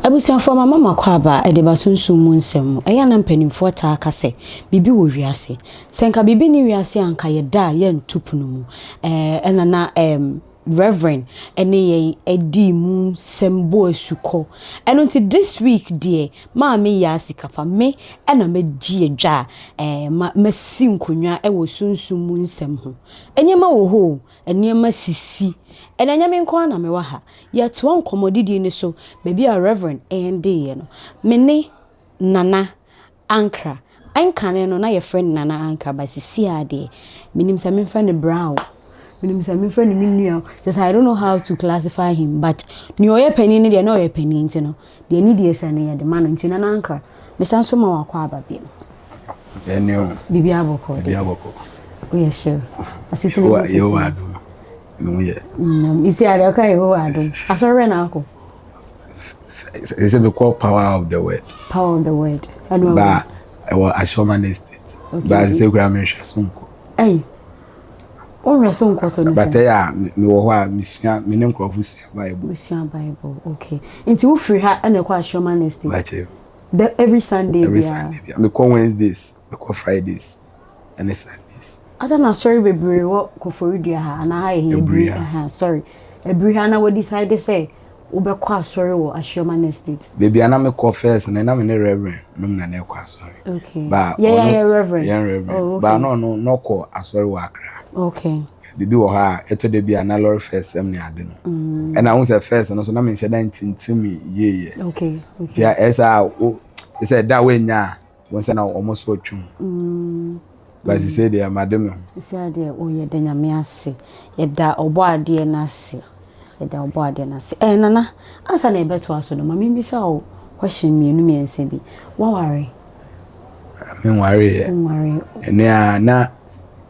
Abusuafoɔ mama mo akwaaba de ba sunsum mu nsɛm mu. Ɛyɛ a na mpanimfoɔ taa ka sɛ, biribi wɔ wiase. Sɛ nka biribi nni wiase a anka yɛda a yɛnto pono mu. Ɛɛ ɛna na ɛɛm Reverend ne yɛn dii mu nsɛm bɔɔ asukɔ. Ɛno nti this week deɛ Maame Yaa Sikapa, me na mɛgye adwa a ɛɛ ma masi nkonnwa wɔ sunsum mu nsɛm ho. Nneɛma wɔ hɔ o, nneɛma sisi. Ɛna ɛnyɛ me nko ara na mewɔ ha. Yɛtoa nkɔmmɔdidie no so baabi a Reverend ɛndeeɛ no. Me ne Nana Ankrah. Nkane no na yɛfrɛ no Nana Ankrah but sisi ara deɛ menim sɛ memfrɛ no bra o, menim sɛ memfrɛ no me nua o. Kyerɛ sɛ I don't know how to classify him but nea ɔyɛ panin no deɛ na ɔyɛ panin nti no deɛ ne die sɛ no yɛde ma no nti Nana Ankrah mesan so ma wakɔ aba bio. Ɛne o. Biribiara bɔkɔɔ deɛ. Biribiara bɔkɔɔ. Woyɛ sure? Asetena mu te sɛ. Yehowa adom. Me ho yɛ. Isi adeɛ ɔka Yehowa adom. Asɔre bɛ na akɔ? Sɛ mekɔ Power of the Word. Power of the Word. Ba ɛwɔ Ashorman Estate. Ba sɛ kura mehwɛ so nkɔ. Ɛyi. Wonhwɛ so nkɔ so no sɛ. But ɛyɛ a mewɔ hɔ a mesua me ne nkurɔfo sua Bible. Wosua Bible okay. Nti wofiri ha ɛna ɛkɔ Ashorman Estate. Bakyɛ. The every Sunday Every Sunday bia. Mekɔ Wednesdays, mekɔ Fridays ɛne Sundays. Ada na asɔre bebree wɔ Koforidua ha anaa ha yɛ he Ebiri ha sorry Ebiri ha na wo decide sɛ wobɛkɔ asɔre wɔ Ashioman Estate. Baabi a na mekɔ first no na me ne Reverend nom na na ɛkɔ asɔre. Okay. Ba yɛ yɛ yɛ Reverend. Yɛn Reverend. Oh, okay. Ba no ɔno na ɔkɔ asɔre wɔ Accra. Okay. Biribi wɔ hɔ a ɛtɔ da bi a na lɔre first sɛm ne ade no. Mm. Ɛna ho sɛ first no so na menhyɛ da ntintim yie yɛ. Okay. Okay. Nti ɛsɛ a wo sɛ da woanya a Wɔn sɛ na wɔn so retwe ho. Mm. Ba sise deɛ made me ho. Sise adeɛ o yɛda Nyame ase. Yɛda ɔbɔ adeɛ no ase. Yɛda ɔbɔ adeɛ no ase. Eh Nana, ansa na yɛbɛtoa so no, ma membisa wo question mmienu mmiɛnsa bi. Waware? Menwareeɛ. Wonwareeɛ. Ɛne a na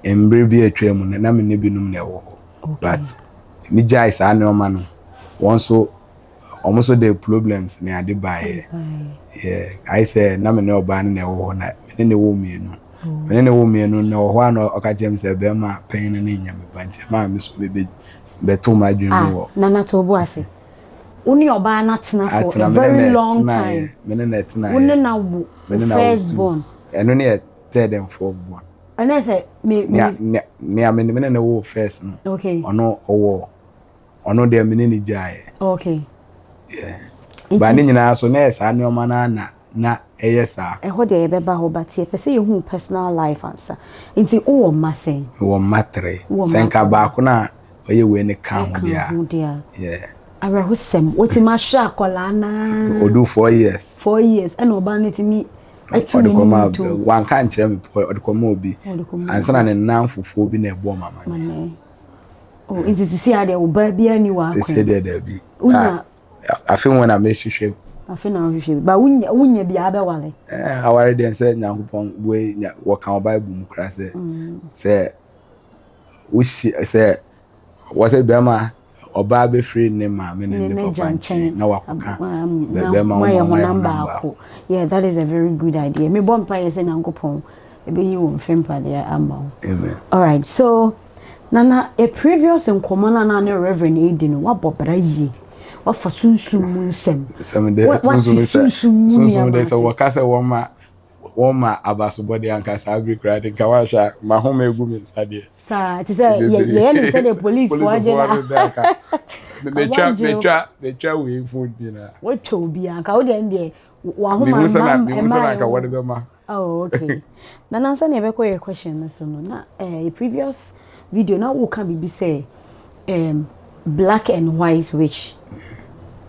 mmerɛ bi atwa mu no na me ne binom na ɛwɔ hɔ. Okay. But megyae saa nneɛma no, wɔn nso Wɔn nso de problems ne ade baeɛ. Yeah, ayɛ sɛ na me ne ɔbaa no na ɛwɔ hɔ na me ne ne wɔ mmienu. Me ne ne wɔ mmienu na wɔ hɔ a na ɔka kyerɛ me sɛ bɛrima panyin no ne nyɛ me ba nti ɛmaa me so mebe bɛto m'adwene mu wɔ. Ah, Nana to bo ase. Wo ne ɔbaa no atena for a very long time. Me ne na ɛtenaeɛ. Wo ne na wo first born. Ɛno ne yɛ third and fourth born. Ɛnɛ sɛ me me. Nea me ne ne wɔ first no. Okay. Ɔno ɔwɔ. Ɔno deɛ me ne no gyaeɛ. Okay. Yeah. Ba ne nyinaa so na ɛyɛ saa nneɛma no ara na na ɛyɛ saa. Ɛhɔ deɛ yɛbɛba hɔ but yɛpɛ sɛ yɛhu wo personal life ansa. Nti wowɔ mma sɛn? Mewɔ mma tre. Wowɔ Sɛ mma nka tre. baako no a ɔyɛ wei no ka ho Ɛka deɛ a. ho deɛ a. Yeah. Awerɛhosɛm. Wotumi ahwɛ akwadaa no ara. Ɔdu 4 years. 4 years ɛna ɔbaa no tumi atu Ɔde n'anim kɔma to. wanka nkyerɛ me po ɔde kɔma obi. Ɔde kɔma Ansa na ne nnamfofoɔ bi na ɛbɔɔ me amanneɛ. Amanneɛ. Oh, nti sisi a deɛ wo ba biara ni w'akwan. Sisi deɛ daabi. Wonya. Afe ho na mehwehwɛ. Afe na wohwehwɛ bi. Ba wonya wonya bi a abɛwale. Eh, aware deɛ sɛ Nyankopɔn wei wɔka wɔ Bible mu kora sɛ sɛ wohyia sɛ wɔsɛ bɛrima ɔbaa bɛfiri ne maame ne ne papa nkyɛn na wakɔka bɛrima wɔn ayɛ honam baako. Yeah, that is a very good idea. Mebɔ mpaeɛ sɛ Nyankopɔn ɛbɛyi wo mfe mpadeɛ ama wo. Amen. All right, so Nana, a previous nkɔmmɔ no a na ne Reverend redi no, woabɔ bra yie. Woafa sunsum mu nsɛm. Sɛm de, Woate sunsum sɛ, sunsum mu sunsum nneɛma de sɛ ase. wɔka sɛ wɔma wɔma abasobɔdeɛ anka saa bere koraa de nka woanhwɛ a mahoma egu me nsa deɛ. Saa, te sɛ yɛ- yɛyɛ ne sɛdeɛ policefoɔ agye Polisifoɔ na no de anka metwa Wɔagye wo. metwa metwa wei phone nyinaa. Woatwa obiara nka wo deɛ no deɛ wahoma Mehu sɛ na mma mehu sɛ na mmaa anka ɛwɔ. wɔde bɛma. Oh, okay. Na nansa na yɛbɛkɔ yɛ question no so no, na eh, previous video na woka biribi sɛ black and white witch.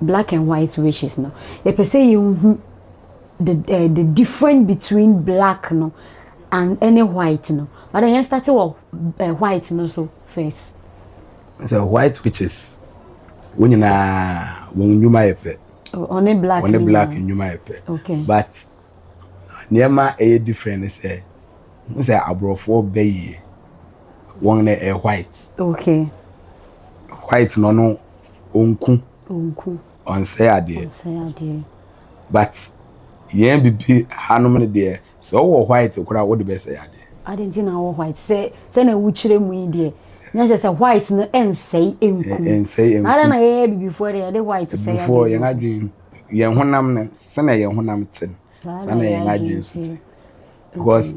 Black and white witches no. Yɛpɛ sɛ yɛhu the difference between black no and any white no. But then yɛn start wɔ white no so first. Sɛ white witches wɔn nyinaa wɔn nnwuma yɛ pɛ. Ɔne black Wɔne no black nyinaa. nnwuma yɛ pɛ. Okay. But nneɛma a ɛyɛ different ne sɛ n sɛ aborɔfoɔ bɛ yie wɔn no ɛyɛ white. Okay. White no no onku Onku. ɔnsɛe adeɛ. Ɔnsɛe adeɛ. But yɛn bibi hanom no deɛ sɛ wowɔ white koraa wode bɛsɛe adeɛ. Ade nti na wɔ white sɛ sɛ na wokyerɛ mu yi deɛ nyɛ sɛ sɛ white no ɛnsɛe nku. Ɛnsɛe Na adɛn nku. na yɛyɛ bibifoɔ deɛ yɛde white sɛe Abibifoɔ adeɛ yɛn nku. adwene Yɛn honam no, sɛnea yɛn honam te no, saa na yɛn adwene nso te. Because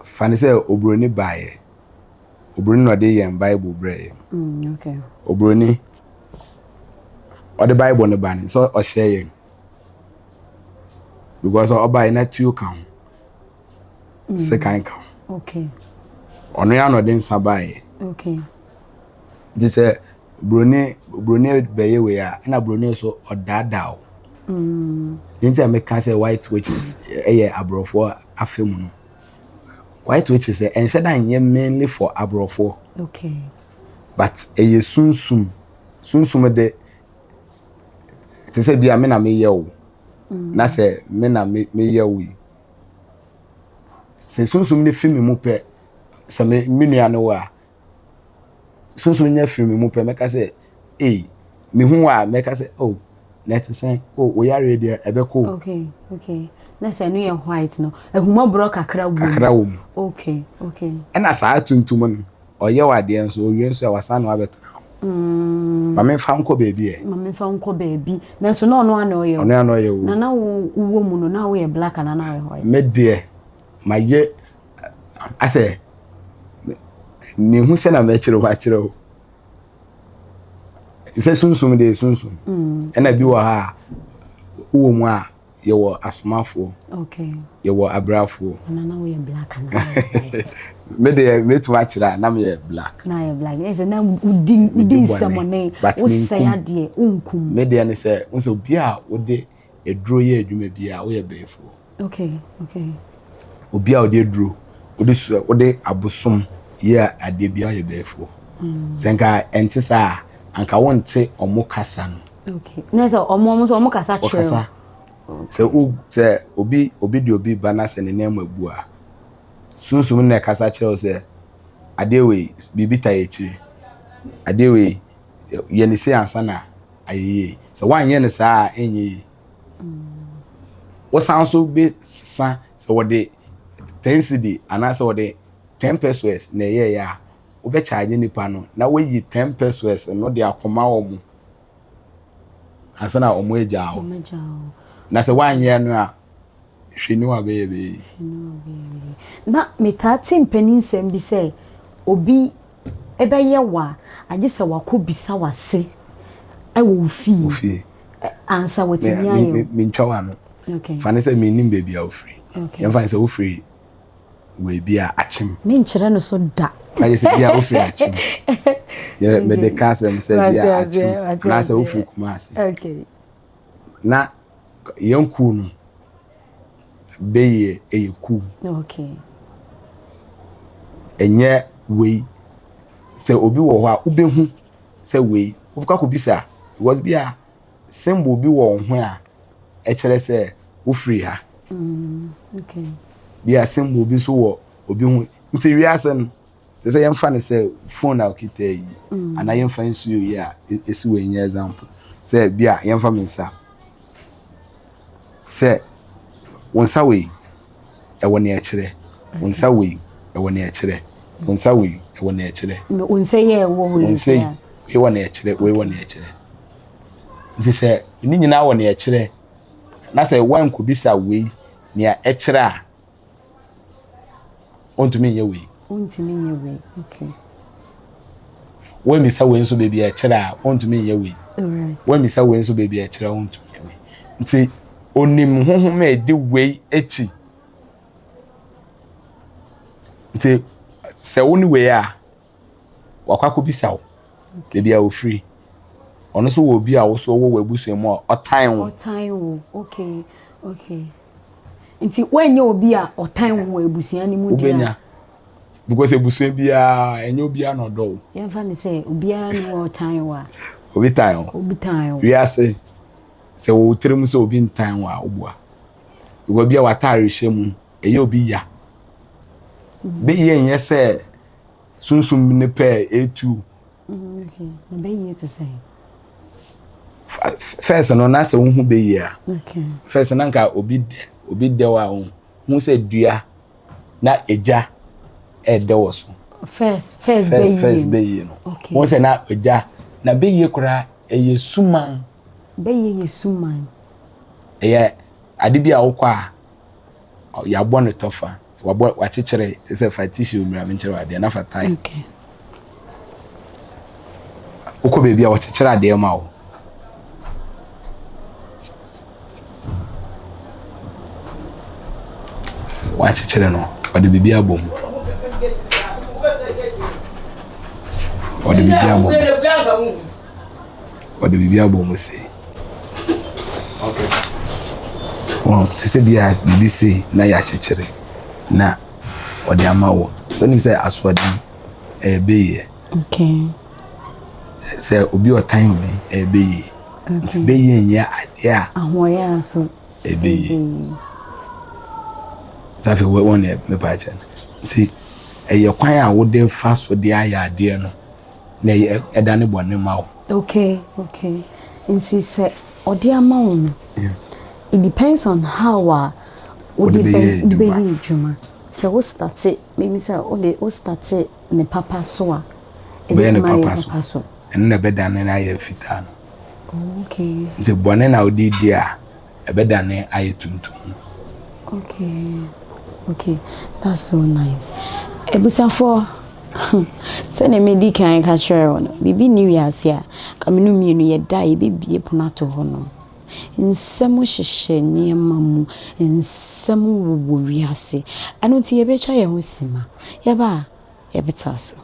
fa no sɛ oburoni baeɛ, oburoni na ɔde yɛn Bible brɛɛ yɛn. Oburoni ɔde Bible no ba no, sɛ ɔhyɛ yɛn. Because ɔbaeɛ na tuo ka ho, sekan ka ho. Ɔno ara na ɔde nsa baeɛ. Nti sɛ Broni broni bɛyɛ wei a ɛna broni nso ɔdaadaa wo. Mm. Ne nti a meka sɛ white witches ɛyɛ aborɔfoɔ afe mu no. White witches ɛnhyɛ da nyɛ mainly for aborɔfoɔ. Okay. But ɛyɛ sunsum. Sunsum de te sɛ bi a me na meyɛ wo. Mm. Na sɛ me na meyɛ wo yi. Sɛ sunsum no fi me mu pɛ sɛ me me nua ne wo a Sunsum nya firi me mu pɛ, mɛka sɛ, Ei, mehu wo a, mɛka sɛ, Oh, na ɛte sɛn? Oh, wo yareɛ deɛ, ɛbɛkɔ o. Okay, okay. Na sɛ ɛno yɛ white no, ahummɔborɔ kakra wɔ mu. Kakra wɔ mu. Okay, okay. Ɛna saa tuntum no, ɔyɛ wo adeɛ nso, owie nso a, wasan ne wo abɛtena hɔ. Mm. Ma memfa nkɔ baabi ɛ. Ma memfa nkɔ baabi. Nanso na ɔno ara na ɔyɛ o. Ɔno ara na ɔyɛ o. Na na wo wɔ mu no, na woyɛ black anaa na woyɛ white? Me deɛ, mayɛ asɛ mehu sɛ na mɛkyerɛ wo akyerɛ wo sɛ sunsum deɛ sunsum mm. ɛna bi wɔ ha a wowɔ mu a yɛwɔ asomafoɔ yɛwɔ abrafoɔ me deɛ mɛtumi akyerɛ a na meyɛ black na yɛ black ɛsɛ na wodi wodi nsɛmɔne wosɛe adeɛ wonkum me deɛ ne sɛ wo sɛ obi a wode aduro yɛ adwuma bi a woyɛ bɛɛfoɔ. Okay, okay. Obi a ɔde aduro, wode sua, wode abosom yɛ adeɛ bi a woyɛ bɛɛfoɔ. Mm. Sɛ nka ɛnte saa a, anka wonte ɔmo kasa no. Okay. Na sɛ ɔmo ɔmo nso ɔmo kasa kyerɛ. Ɔkasa. Sɛ o sɛ obi obi de obi ba na sɛ ne nan mu abu a, sunsum na ɛkasa kyerɛ wo sɛ adeɛ wei biribi ta yɛ akyire. Adeɛ wei yɛ ne sei ansa na ayɛ yie. Sɛ woanyɛ no saa a, ɛnyɛ yie. Wosan nso bɛsesa sɛ wɔde ten cedi anaasɛ wɔde ten pesewas na ɛyɛeɛ a, wobɛkyaagye nipa no na woayi ten pesewas no de akɔma wɔn ansa na wɔn agyaa wo. Na sɛ woanyɛ no a, Hwɛ ni wa bɛyɛ bɛyɛ yi. Na metaa te mpanin nsɛm bi sɛ obi bɛyɛ wo a, agye sɛ wakɔ bisa w'ase wɔ wo fie ansa watumi ayɛ wo. Mentwa w'ano. Fa no sɛ mennim baabi a wofiri. Yɛmfa no sɛ wofiri baabi a akyem. Menkyerɛ no so da. Agye sɛ bi a wofiri akyem. Mede ka asɛm sɛ bi a akyem anaasɛ wofiri Kumasi. Na yɛn kuw no bɛyɛ ɛyɛ kuw. Okay. Ɛnyɛ wei sɛ obi wɔ hɔ a wobɛhu sɛ wei wobɛkɔ akɔbisa because bi a symbol bi wɔ wo ho a ɛkyerɛ sɛ wofiri ha. Mm, okay. Bi a symbol bi nso wɔ obi ho nti wiase no Te sɛ yɛmfa no sɛ phone a okita yi mm. anaa yɛmfa nsuo yi a esi wɔ nyɛ example sɛ bi a yɛmfa me nsa sɛ wo nsa wei ɛwɔ nea ɛkyerɛ wo nsa wei ɛwɔ nea ɛkyerɛ wo nsa wei ɛwɔ nea ɛkyerɛ wo nsa yi ɛwɔ wei wo nsa yi wei wɔ nea ɛkyerɛ wei wɔ nea ɛkyerɛ nti sɛ ne nyinaa wɔ nea ɛkyerɛ na sɛ wankɔbisa wei nea ɛkyerɛ a Ontumi nyɛ wei. Ontumi nyɛ wei, okay. Wommisa wei nso baabi a ɛkyerɛ a, ontumi nyɛ wei. Wommisa wei nso baabi a ɛkyerɛ a, ontumi nyɛ wei. Nti, onim honhom a ɛdi wei akyi. Nti, sɛ wo ne wei a, wakɔ akɔbisa wo baabi a ofiri. Ɔno nso wɔ obi a wo so wɔ w'abusua mu a ɔtan wo. Ɔtan wo, okay, okay. Nti woanyɛ obi a ɔtan wo wɔ abusua no mu deɛ a. Wobɛnya. Because abusua biara, ɛnyɛ obiara na ɔdɔ wo. Yɛmfa no sɛ obiara ni hɔ a ɔtan wo a. Obi tan wo. Obi tan wo. Wiase, sɛ wɔ wo tirim sɛ obi ntan wo a, woboa. Because bi a w'ataare hyɛ mu, ɛyɛ obi ya. Bɛyɛ nyɛ sɛ sunsum ne pɛ etu. Mm, okay. Na bɛyie te sɛn? First no na sɛ wohu bɛyie a. Okay. First na nka obi dɛ obi dɛw a wohu sɛ dua na egya ɛdɛ wɔ so. First first bɛyie. First bɛyie no. Okay. Wohu sɛ na egya na bɛyie koraa ɛyɛ suman. Bɛyie yɛ suman. Ɛyɛ ade bi a wokɔ a yɛabɔ no tɔfa, wabɔ wakyekyere te sɛ fa tissue mmira menkyerɛ wo adeɛ na fa tie. Okay. Wokɔ baabi a wɔkyekyere adeɛ ma wo. Wakyekyere no, ɔde biribi abɔ mu. Ɔde biribi abɔ mu. Ɔde biribi abɔ mu sei. Wɔn te sɛ bi a biribi sei na yɛakyekyere na ɔde ama wo. So wonim sɛ asoɔden ɛyɛ bɛyɛ. Okay. Sɛ obi ɔtan obi ɛyɛ bɛyɛ. Nti bɛyɛ nyɛ adeɛ a. Ahoɔyɛ nso. Ɛbɛyɛ. Sɛ afei wɔn na mepa akyɛ no. Nti ɛyɛ kwan a wode fa so de ayɛ adeɛ no na ɛyɛ ɛdane bɔne ma wo. Okay, okay. Nti sɛ ɔde ama wo no, it depends on how a wode bɛyɛ adwuma. Sɛ wo start maybe sɛ wode wo start ne papa so a, Wobɛyɛ ne ɛbɛtumi ayɛ papa so. papa so. Ɛno na ɛbɛdane no ayɛ fitaa no. Okay. Nti bɔne na wode di a, ɛbɛdane ayɛ tuntum no. Okay, okay, that's so nice. Abusuafoɔ, sɛdeɛ medi kan ka kyerɛ wo no, biribi nni wiase a, ka me no mmienu yɛda a yɛbɛbie pono ato hɔ nom. Nsɛm hyehyɛ nneɛma mu, nsɛm wowɔ wiase. Ɛno nti yɛbɛtwa yɛn ho sima. Yɛba a, yɛbɛta so.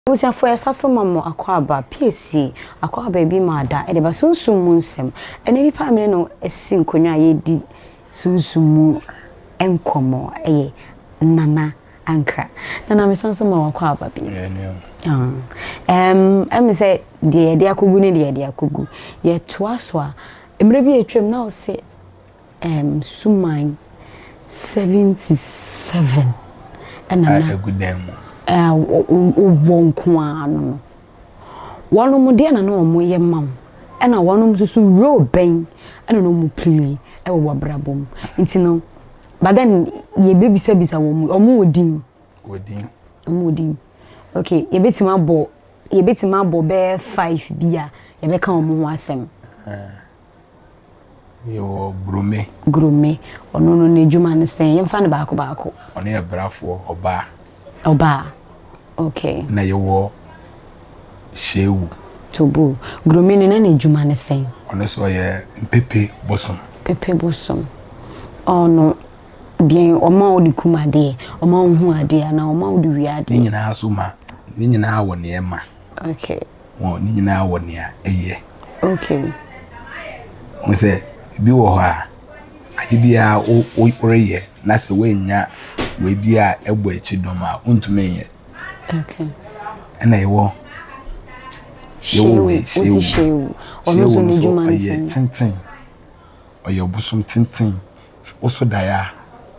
Abusuafoɔ yɛsa so ma mo akwaaba piesie akwaaba bi ma ada ɛde ba sunsum mu nsɛm ɛne nipa a mene no asi nkonnwa a yɛdi sunsum mu nkɔmmɔ ɛyɛ Nana Ankra. Nana mesan so ma wakwaaba bi. Ɛmi sɛ deɛ yɛde akɔgu ne deɛ yɛde akɔgu. Yɛtoa so a mmerɛ bi atwam na ɔse suman 77 ɛna na ɛgu dan mu. Wowɔ nko ara no no. Wɔnom deɛ na na wɔn yɛ ma wo ɛna wɔnom nso so role bɛn ɛna na wɔn play ɛwɔ w'abrabɔ mu. Nti no but then yɛbɛbisabisa wɔn mu wɔn wɔ din. Wɔ din. Wɔn wɔ din. Okay, yɛbɛtumi abɔ bɛyɛ five bi a yɛbɛka wɔn ho asɛm. Yɛwɔ Brome. Grome, ɔno no n'adwuma ne sɛn? Yɛmfa no baako baako. Ɔno yɛ brafoɔ, ɔbaa. Ɔbaa. Okay. Na yɛwɔ Hyewu. Tobo. Grome no na n'adwuma ne sɛn? Ɔno nso ɔyɛ mpepe bosom. Pepe bosom. Ɔno deɛ ɔma wo de kum adeɛ, ɔma wo hu adeɛ anaa ɔma wo de wie adeɛ? Ne nyinaa so ma ne nyinaa wɔ nea ɛma. Okay. Wɔ ne nyinaa wɔ nea ɛyɛ. Okay. Mo sɛ bi wɔ hɔ a ade biara wo woreyɛ na sɛ woanya wei bi a ɛbɔ akyi dɔm a wontumi nyɛ. Okay. Ɛna yɛwɔ wei. Wosi Hyewu. Ɔno nso n'adwuma ne ɔyɛ sɛn? Tenten. Ɔyɛ bosom tenten. Woso daeɛ a,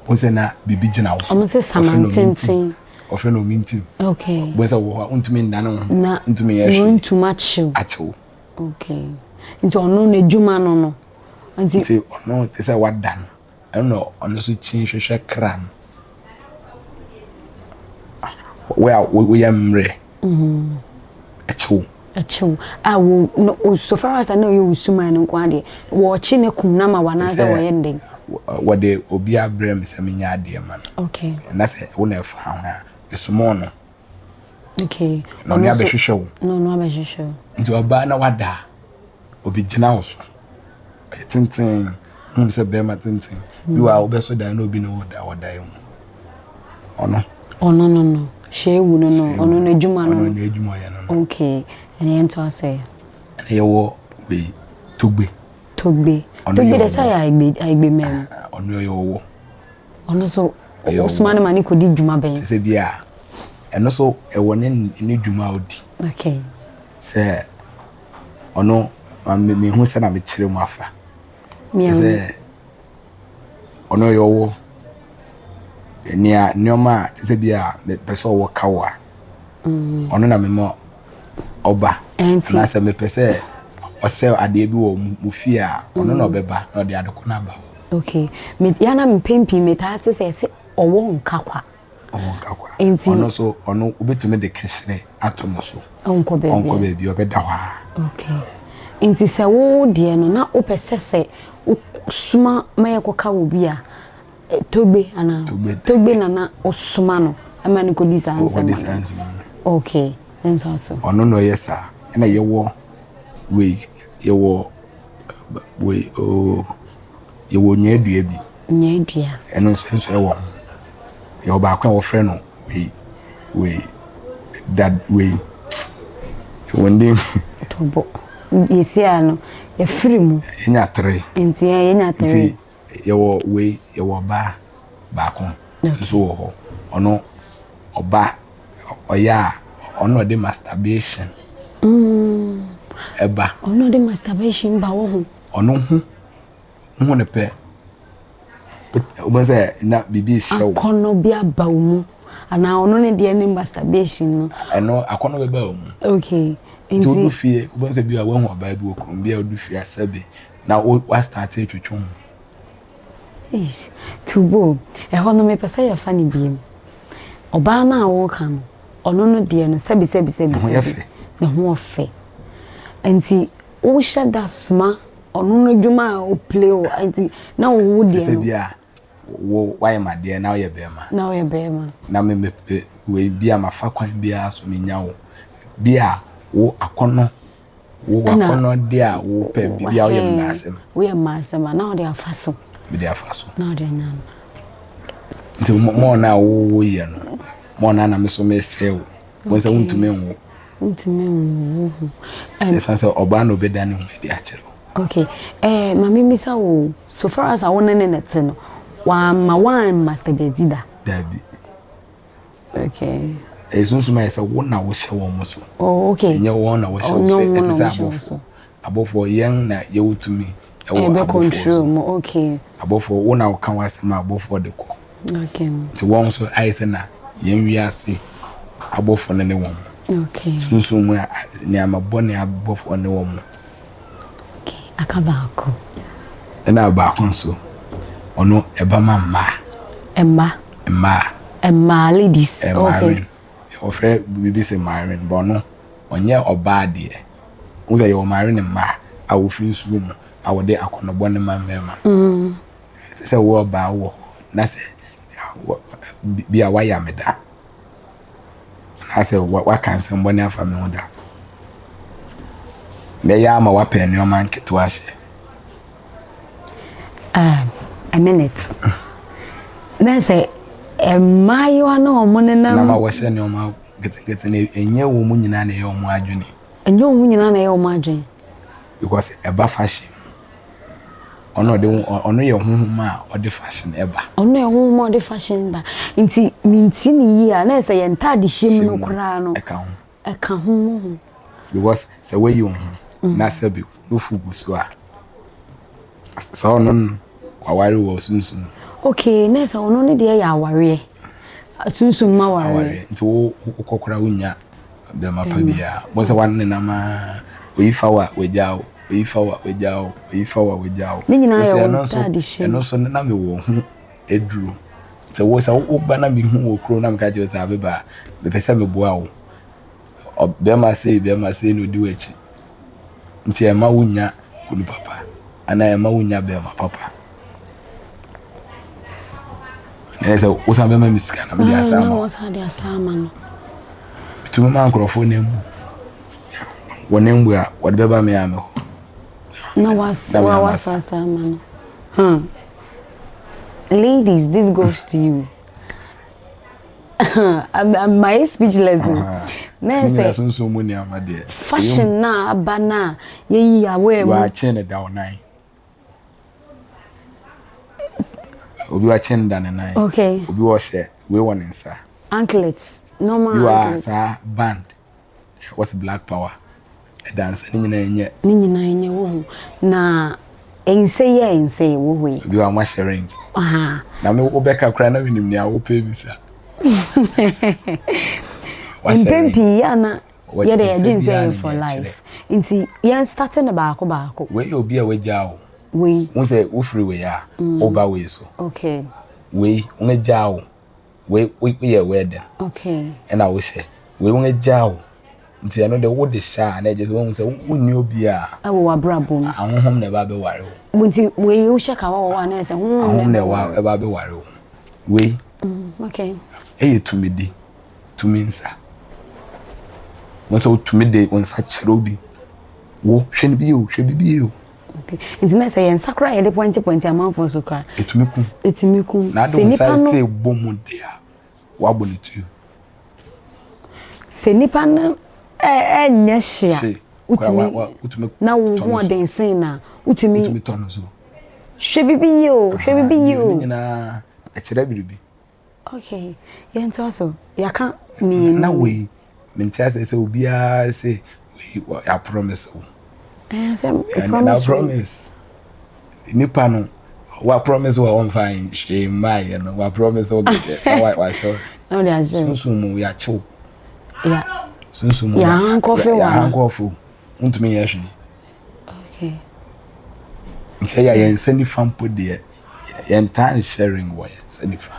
wo sɛ na biribi gyina wo so. Ɔmo sɛ saman tenten. Ɔfrɛ no omintim. Okay. Bɔ sɛ wɔ hɔ a wontumi nnane wo ho. Na Wontumi nyɛ hwee. ntumi akyew. Akyew. Okay. Nti ɔno n'adwuma no no. Nti Nti ɔno te sɛ wada no, ɛna ɔno nso kyin hwehwɛ kra no. Wo a woyɛ mmerɛ. Ɛkyew. Ɛkyew. A wo no so far as na ɔyɛ wo suman no nko adeɛ. Wɔɔkye ne kum na ma wa anaasɛ wɔyɛ ne den? Wɔde obi abrɛ me sɛ menyɛ adeɛ ma no. Okay. Na sɛ wo na ɛfa ho a, mesomɔɔ no. Okay. Na ɔno abɛhwehwɛ wo. Na ɔno abɛhwehwɛ wo. Nti ɔbaa na wada a, obi gyina wo so. Ɔyɛ tenten. Wohu sɛ bɛrima tenten. Bi wɔ a wobɛso dan na obi ne wo da wɔ dan mu. Ɔno. Ɔno no. Hyewu no. Ɔno n'adwuma no. Ɔno n'adwuma ɔyɛ no. Okay. Ɛna yɛnto ase. Ɛna yɛwɔ wei Togbe. Togbe. Togbe de sɛ yɛ ayigbe mɛm. Ɔno yɛ ɔwɔ. Ɔno nso ɔsoma no ma ne kɔdi dwuma bɛn? Te sɛ bi a ɛno nso ɛwɔ ne dwuma a ɔdi. Okay. Sɛ ɔno mehu sɛ na mekyerɛ mu afa. Sɛ ɔno yɛ ɔwɔ nea nneɛma a te sɛ bi a mepɛ sɛ ɔwɔ ka wo a ɔno na mema ɔba. Anaasɛ mepɛ sɛ ɔsɛ adeɛ bi wɔ mo fie a ɔno na ɔbɛba na ɔde adeko no aba. Okay. Me yana mpɛn pii metaa te sɛ ɛsɛ. Ɔwɔ nka kwa. Ɔwɔ nka kwa. Nti ɔno nso ɔno wobɛtumi de kɛhyerɛ ato no so. Ɔnkɔ baabi. Ɔnkɔ baabi ɔbɛda hɔ ara. Okay. Nti sɛ wo deɛ no na wopɛ sɛ sɛ wosoma ma yɛkɔka wɔ bi a Togbe anaa? Togbe. Togbe na na wosoma no ma no kɔdi saa nsɛm no. Ɔkɔdi saa nsɛm no. Okay. Nso so. Ɔno na ɔyɛ saa. Ɛna yɛwɔ wei yɛwɔ wei oo yɛwɔ nyaadua bi. Nyaadua. Ɛno nso nso ɛwɔ ho. Yɛwɔ baako a wɔfrɛ no wei wei da wei wɔn din. Tɔbɔ yɛsi a no yɛfiri mu. Yɛnya tere. Nti yɛnya tere. Nti yɛwɔ wei yɛwɔ ɔbaa baako nso wɔ hɔ ɔno ɔba ɔyɛ a ɔno ɔde masturbation ɛba. Ɔno ɔde masturbation ba wɔ ho. Ɔno ho ho ne pɛ wobɛhu sɛ na biribi rehyɛ wo. Akɔnnɔ bi aba wo mu anaa ɔno ne deɛ ne masturbation no. Ɛno akɔnnɔ bɛba wo mu. Okay. Nti wodu fie wobɛhu sɛ bi a woahu ɔbaa bi wɔ kurom bi a wodu fie asɛ bi na wo woastarte atwitwi ho. Eish, Tubo, ɛhɔ no mepɛ sɛ yɛfa no biem. Ɔbaa no a woreka no, ɔno no deɛ no sɛbi sɛbi sɛbi Ne ho yɛ fɛ. Ne ho ɔfɛ. Nti wohyɛ da soma ɔno no adwuma a ɔplay o nti na wo deɛ no. Sɛ bi a wo wayɛ ma deɛ na woyɛ bɛrima. Na woyɛ bɛrima. Na me me wei bi a mafa kwan biara so menya wo bi a wo akɔnɔ wo wakɔnɔ deɛ a wopɛ biribi a woyɛ mmaasɛm. Woyɛ mmaasɛm a na wode afa so. Mede afa so. Na wode anya no. Nti mɔɔ no a woyɛ no mɔɔ no a na me so mesɛe wo. Wɔn sɛ wontumi nwo. Wontumi nwo ho. Ɛsan sɛ ɔbaa na ɔbɛda ne ho adi akyerɛ wo. Okay. Eh, ma memmisa wo, so far as a wo ne ne na te no, wamma woan masturbate da? Dabi. Okay. Ɛyɛ sunsum ayɛ sɛ wo na wohyɛ wɔn so. Oh, okay. Ɛnyɛ wɔn na wɔhyɛ wo so. Ɛte sɛ abɔfoɔ. Abɔfoɔ yɛn na yɛwɔ tumi ɛwɔ abɔfoɔ so. Mu. Okay. Abɔfoɔ wo na woka w'asɛm a abɔfoɔ de kɔ. Okay. Nti wɔn nso ayɛ sɛ na yɛn wiase abɔfoɔ no ne wɔn. Okay. Sunsum mu nneɛma bɔne abɔfoɔ ne wɔn. Okay, aka baako. Ɛna baako nso, ɔno ɛba ma mmaa. Mma. Mmaa. Mmaa ladies. Eh, okay. Marine. Wɔfrɛ biribi sɛ marine, bɔ ɔno ɔnyɛ ɔbaa deɛ. Wo sɛ yɛwɔ marine mmaa a wɔfiri nsuo mu a wɔde akɔnɔbɔ ne ma mmarima. Mm. Sɛ wo ɔbaa wɔ hɔ na sɛ bi a wayɛ me da anaasɛ waka nsɛmbɔne afa me ho da. Mɛyɛ ama wapɛ nneɛma nketewa ahyɛ. Um, a minute. Na sɛ mmaayewa na wɔn nenam. Na ma wɔhyɛ nneɛma nketenkete no ɛnyɛ wɔn nyinaa na ɛyɛ wɔn adwene. Ɛnyɛ wɔn nyinaa na ɛyɛ wɔn adwene. Because ɛba fashion ɔno ɔde ɔno yɛ honhom a ɔde fashion ɛba. Ɔno yɛ honhom a ɔde fashion ba nti minti ne yie a na sɛ yɛn ntaade hyɛ mu no koraa no. Ɛka ho. Ɛka ho mu ho. Because sɛ woayi wo ho na sɛbi nufu gu so a sɛ ɔno no waware wɔ sunsum. Okay na sɛ ɔno ne deɛ yɛ awareɛ sunsum ma wareɛ. Awareɛ nti wo wokɔ koraa wonya bɛrima pa biara bɔ sɛ wanenam a oyi fa wo a wagya wo oyi fa wo a wagya wo oyi fa wo a wagya wo. Ne nyinaa yɛ wɔn ntaade hyɛ mu. Ɛno nso na mewɔ ho aduro sɛ wo sɛ woba na mehu wɔ kuro na meka kyerɛ sɛ abeba mepɛ sɛ meboa wo bɛrima sei bɛrima sei na odi w'akyi nti ɛma wonya kunu papa anaa ɛma wonya bɛrima papa na sɛ wosan bɛma me sika na mede asa ama wosan de asa ama no metumi ma nkurɔfoɔ na mbu wɔn mbu a wɔde bɛba me a me hɔ na wasa asa ama no hmm. Ladies, this goes to you. I'm, I'm my speechless. Na sɛ sunsun mu nneɛma deɛ. Fashion na aba na yɛyi awɔ mu. Wakye ne da ɔnan. Obi wakye ne da ne nan. Okay. Obi wɔhyɛ wei wɔ ne nsa. Anklets. Normal Bi wɔ a anklets. saa band. Wɔsi black power. Ɛda nsa ne nyinaa nyɛ. Ne nyinaa nyɛ wɔ ho. Na nse yɛ nse wɔ hɔ yi. Obi wɔ a wɔahyɛ ring. Aha. Na me wobɛka koraa na menim nea wopɛ bisa. Wahyɛ Mpɛn ring. pii yɛ ana Wɔ yɛde nsa yɛdwen sɛ biara yɛ ne for nea life. ɛkyerɛ. Nti yɛn start no baako baako. Wei yɛ obi a wagyaa wo. Wei. Wo sɛ wofiri wei a, woba wei so. Okay. Wei, wɔagyaa wo. Wei woyɛ wedding. Okay. Ɛna wohyɛ. Wei wɔn agya wo. Nti ɛno de wode hyɛ a na ɛgye sɛ wɔn sɛ wonni obiara. Ɛwɔ w'abrabɔ mu. Ahonhom na ɛba abɛware wo. Nti wei wohyɛ kawa wɔ hɔ a na ɛsɛ honhom na ɛba abɛware wo. Wei. Okay. Ɛyɛ tumidi. Tumi nsa. Wɔn sɛ wotumi de wo nsa kyerɛ obi. Wo hwɛ no bi yie o, hwɛ bibi yie o. Okay. Nti na sɛ yɛn nsa koraa yɛde pɔnte pɔnte amanfoɔ so koraa. Ɛtumi kum. Ɛtumi kum. Na ade wo nsa sɛ bɔ mu de a, wabɔ ne tuo. Sɛ nipa no ɛnyɛ hye a, wotumi na wo ho ɔden sen na wotumi. Wotumi tɔ no so. Hwɛ bibi yie o, hwɛ bibi yie o. Ne nyinaa ɛkyerɛ biribi. Okay, yɛntoa so. Yɛaka mmienu. Na wei, mente asɛ sɛ obiara sɛ wei yɛ promise wo. Ɛɛ sɛ promise. Na promise. Nipa no, wa promise wa ɔmfa hwee mmaayɛ no, wa promise wo kɛkɛ na wa wahyɛ. Na ɔde ahyɛ. Sunsun mu yɛakyew. Ya. Sunsun mu. Yɛahankɔfe wa. Yɛahankɔfe. Wontumi nyɛ hwee. Okay. Nti ɛyɛ yɛn nsa nifa mpo deɛ yɛntaa nhyɛ ring wɔ yɛn nsa nifa.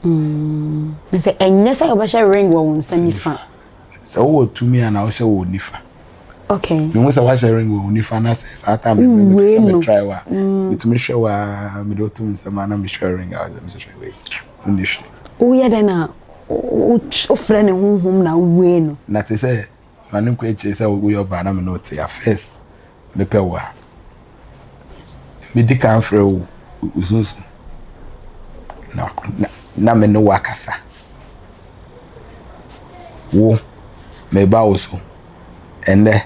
Mm. Sɛ ɛnyɛ sɛ wobɛhyɛ ring wɔ wo nsa nifa. Sɛ wowɔ tumi a na wohyɛ wɔ nifa. Okay. Mehu sɛ woahyɛ ring wɔ wo nifa na sɛ saa time no mepɛ sɛ me try wa. Metumi hwɛ wa mede woto me nsam a na mehwɛ ring a sɛ mesɛ hwɛ wei. Wonni hwee. Woyɛ dɛn na wofrɛ ne honhom na wowue no? Na te sɛ ma no nkɔ akyire sɛ woyɛ ɔbaa na me ne wo te a first mepɛ wo a medi kan frɛ wo wo sunsum na na me ne wo akasa wo meba wo so ɛnnɛ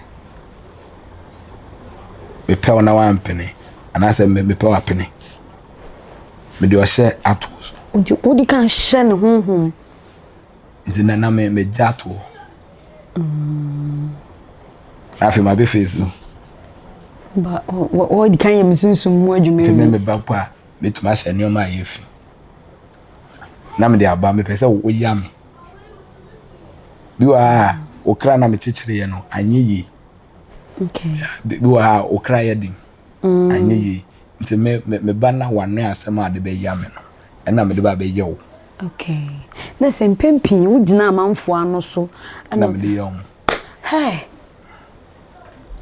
mepɛ wo na woampene anaasɛ mepɛ wo apene mede ɔhyɛ ato wo so. Nti wodi kan hyɛ ne honhom. Nti na na me megya ato hɔ. Na afei ma bɛ face no. Ba wɔdi kan yɛ me sunsum mu adwuma Nti me meba mpo a metumi ahyɛ nneɛma a ɛyɛ fi. Na mede aba mepɛ sɛ woya me. Bi wɔ ha a wo kra na mekyekyereɛ no anyɛ yie. Okay. Bi wɔ ha a wo kra yɛ den anyɛ yie. Nti me meba na wanoa asɛm a ɔde bɛya me no ɛna mede ba abɛyɛ wo. Okay. Na sɛ mpɛn pii wogyina amanfoɔ ano so. Na mede yɛ wɔn. Hey.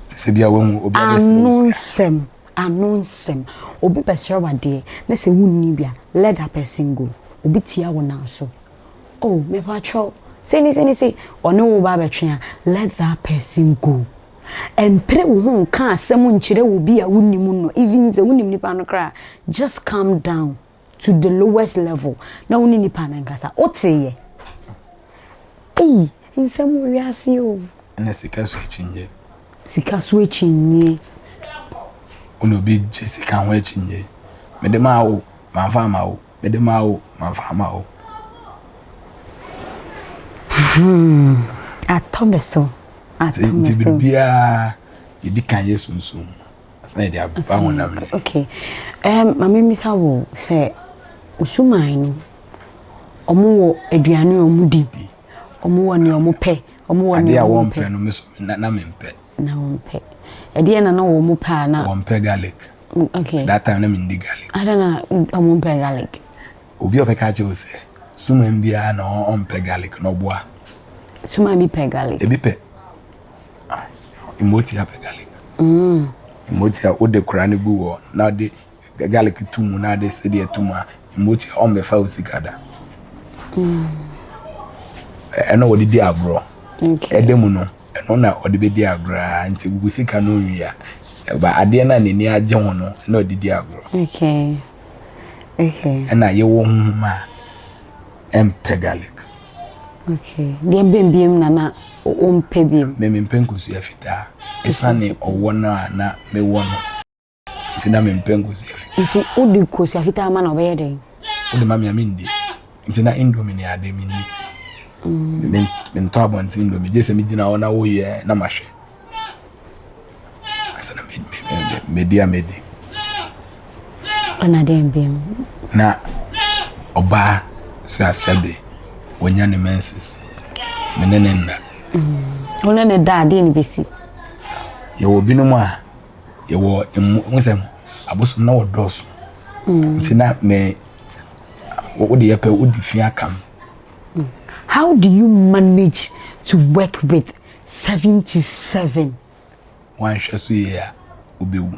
Te sɛ bi a wɔn obi abɛsrɛ Ano nsɛm, ano nsɛm. Obi bɛsrɛ wo adeɛ na sɛ wonni bi a, let that person go. Obi tia wo nan so. Oh, mepakyɛw, sei ne sei ne sei. Ɔne wo ba abɛtwe a, let that person go. Ɛmpere wo ho nka asɛm nkyerɛ obi a wonnim no, even sɛ wonim nipa no koraa, just calm down. to the lowest level na wo ne nipa no nkasa woteeɛ ei nsɛm wɔ wiase o. Ɛna sika so akyinnye. Sika so akyinnye. Wo na obi gye sika ho akyinnye. Mede maa wo, mamfa ama wo. Mede maa wo, mamfa ama wo. Hmm, atɔ me so. Atɔ me so. Nti biribiara yɛdi kan yɛ sunsum. Ansa yɛde aba honam no. Okay. Um, ma memmisa wo sɛ osuman no ɔmo wɔ aduane a ɔmo di, ɔmo wɔ nea ɔmo pɛ, ɔmo wɔ nea ɔmo mpɛ. Adeɛ a wɔmpɛ no me so na na mempɛ. Na wɔmpɛ. Ɛdeɛ na na wɔn pɛ a na. Wɔmpɛ garlic. Okay. That time na mendi garlic. Adɛn na ɔmo mpɛ garlic? Obi a ɔbɛka akyerɛ wo sɛ suman biara na ɔmpɛ garlic na ɔboa. Suman bi pɛ garlic. Ebi pɛ. Mmotia pɛ garlic. Mm. Mmotia wode kora no gu hɔ na wode garlic to mu na wode sedeɛ to mu a mmotia ɔmmɛfa wo sika da. Mm. Ɛno wɔde di agorɔ. Ɛda mu no ɛno na ɔde bɛdi agorɔ a nti wo sika no nwie a ɛba adeɛ no a n'ani agye ho no na ɔde di agorɔ. Okay. Okay. Ɛna yɛwɔ honhom a ɛmpɛ garlic. Okay. Deɛ bɛn biom na na wompɛ biom? Me mempɛ nkosua fitaa. Esiane ɔwɔ no a na mewɔ no nti na mempɛ nkosua fitaa. Nti wode kosua fitaa ma no a ɔbɛyɛ dɛn? Wode ma me a mendi. Nti na indomie ne ade menni. Mm. Mentɔ abɔnten indomie gye sɛ megyina hɔ na woyɛ na mahwɛ. Ansa na medi a medi. Ɛna dɛn bio? Na ɔbaa sɛ asɛbe wanya ne menses me ne ne nna. Mm. Wo ne ne da adeɛ ne bɛsi? Yɛwɔ binom a yɛwɔ mmu sɛ abosom na wɔdɔɔso. Mm. Nti na me wode yɛpɛ wode fi akam. How do you manage to work with 77? Wanhwɛ so yie a, wobɛwu.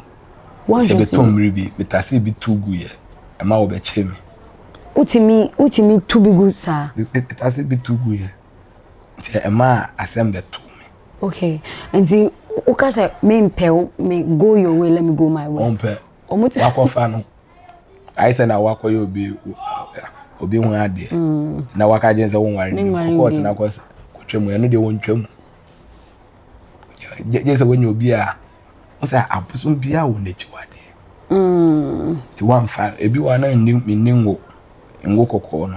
Nti ɛbɛtɔ mmere bi, metasee bi tu guiɛ, ɛma wɔbɛkyee me. Wotumi wotumi tu bi gu saa? Metasee bi tu guiɛ, nti ɛmaa asɛm bɛtoo me. Okay, nti woka sɛ mempɛ wo, me go your way, let me go my way. Ɔmpɛ, wakɔfa no. Ayɛ sɛ na wakɔyɛ obi obi ho adeɛ mm. na waka gye sɛ wonware no kɔ kɔɔte na kɔtwa mu ɛno deɛ wɔntwa mu gye sɛ woanya obi a wo sɛ abosom biara wɔ n'akyiwadeɛ mm. nti woamfa ebi wɔ na menni ngo ngo kɔkɔɔ no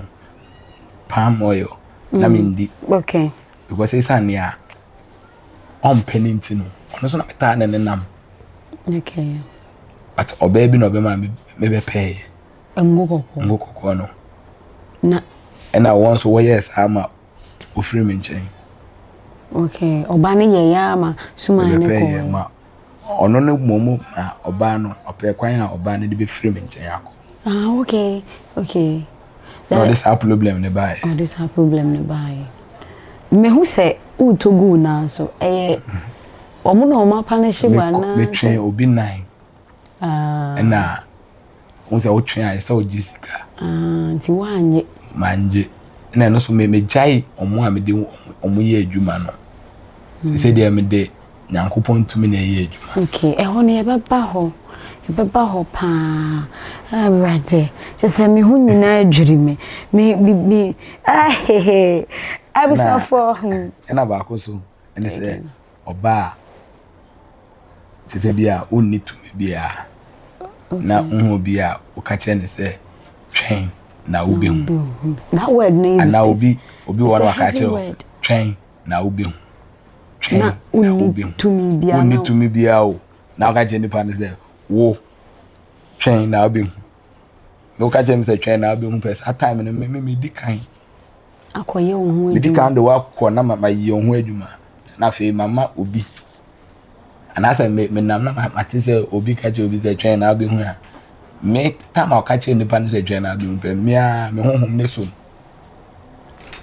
palm oil na mm. mendi okay. because ɛsiane nea ɔmpɛ no nti no ɔno so na metaa ne ne nam okay. but ɔbaa bi na ɔbɛma mebɛpɛeɛ ngo kɔkɔɔ ngo kɔkɔɔ no na ɛna wɔn nso wɔyɛɛ saa ma ofiri me nkyɛn. Okay, ɔbaa no yɛ ya ama suman no kɔɔ. Ma ɔno no mmom ma ɔbaa no ɔpɛ kwan a ɔbaa no de bɛfiri me nkyɛn akɔ. Ah, okay, okay. Na ɔde saa problem no baeɛ. Ɔde saa problem no baeɛ. Mehu sɛ wotɔ gu nan so ɛyɛ wɔn na wɔn apanehye wɔ anaa. Metwɛn obi nan. Ah. Ɛna Wohu sɛ wotwe a, ɛsɛ sɛ wogye sika. Ah, nti woannye? Mannye. Ɛna ɛno nso megyae wɔn a mede wɔn yɛ adwuma no. Seesei deɛ mede Nyankopɔn tumi na ɛyɛ adwuma. Okay, ɛhɔ no yɛbɛba hɔ. Yɛbɛba hɔ paa. Awurade, kyerɛ sɛ me ho nyinaa dwiri me. Me, me, me, ahehe. Abusuafoɔ. Ɛna baako nso, ɛne sɛ ɔbaa a te sɛ bi a wonni tumi biara na wohu obi a woka kyerɛ no sɛ twɛn na wobɛhu anaa obi obi wɔ na waka kyerɛ wo twɛn na wobɛhu twɛn na wobɛhu wonni tumi biara o na woka kyerɛ nipa no sɛ wo twɛn na wobɛhu na woka kyerɛ me sɛ twɛn na wobɛhu pɛ saa time no me me di kan akɔyɛ wo ho adwuma. Medi kan de wo akɔ na mayɛ wo ho adwuma, na afei mama obi. Anaasɛ me menam na mate sɛ obi ka kyerɛ obi sɛ twɛn na wobɛhu a, me tam a ɔka kyerɛ nipa no sɛ twɛn na wobɛhu pɛ, me ara me honhom ne som.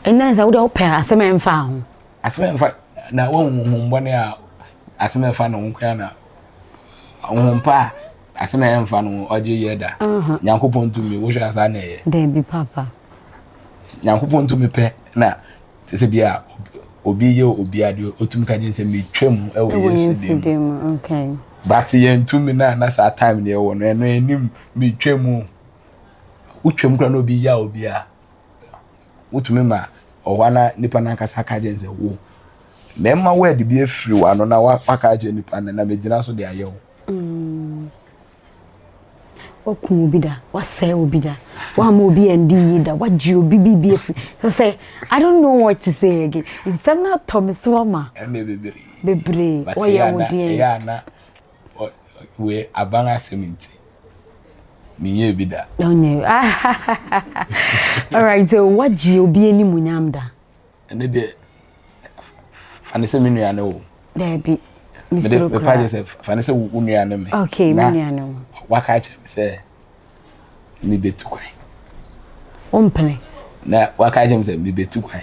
Ɛnna sɛ wode wopɛ asɛm a ɛmfa ho. Asɛm a ɛmfa na woahu honhom bɔne a asɛm a ɛfa ne ho koraa na honhom pa a asɛm a ɛmfa ne ho ɔgye yɛ da. Nyankopɔn tumi wohwɛ a saa na ɛyɛ. Dabi papa. Nyankopɔn tumi pɛ na te sɛ bi a obi yɛ obi adeɛ otumi ka kyerɛ sɛ metwa mu wɔ Yesu din mu. Okay. But yɛn tumi na na saa time deɛ wɔ no ɛno anim metwa mu. Wotwa mu koraa na obi yɛ obi a wotumi ma ɔhɔ na nipa nankasa ka kyerɛ sɛ wo mɛma word bi afiri w'ano na waka akyerɛ nipa no na megyina so de ayɛ wo. Mm. Wakum obi da, wasɛe obi da, wamma obi andi yie da, wagye obi biribi afiri. Sɛ sɛ, I don't know what to say again. Nsɛm no atɔ me so ama. Ɛnna bebree. Bebree. Ɔyɛ wo deɛn? Ɛyɛ ana wei aban asɛm nti menyɛɛ bi da. Ɔnyɛ. All right, so wagye obi animuonyam da. Ɛno deɛ fa ne sɛ me nua ne wo. Daabi, mesuro koraa. Mepa sɛ fa ne sɛ wo nua ne me. Okay, me nua ne wo. Waka akyerɛ me sɛ mebetu kwan. Wompene. Na waka akyerɛ me sɛ mebetu kwan.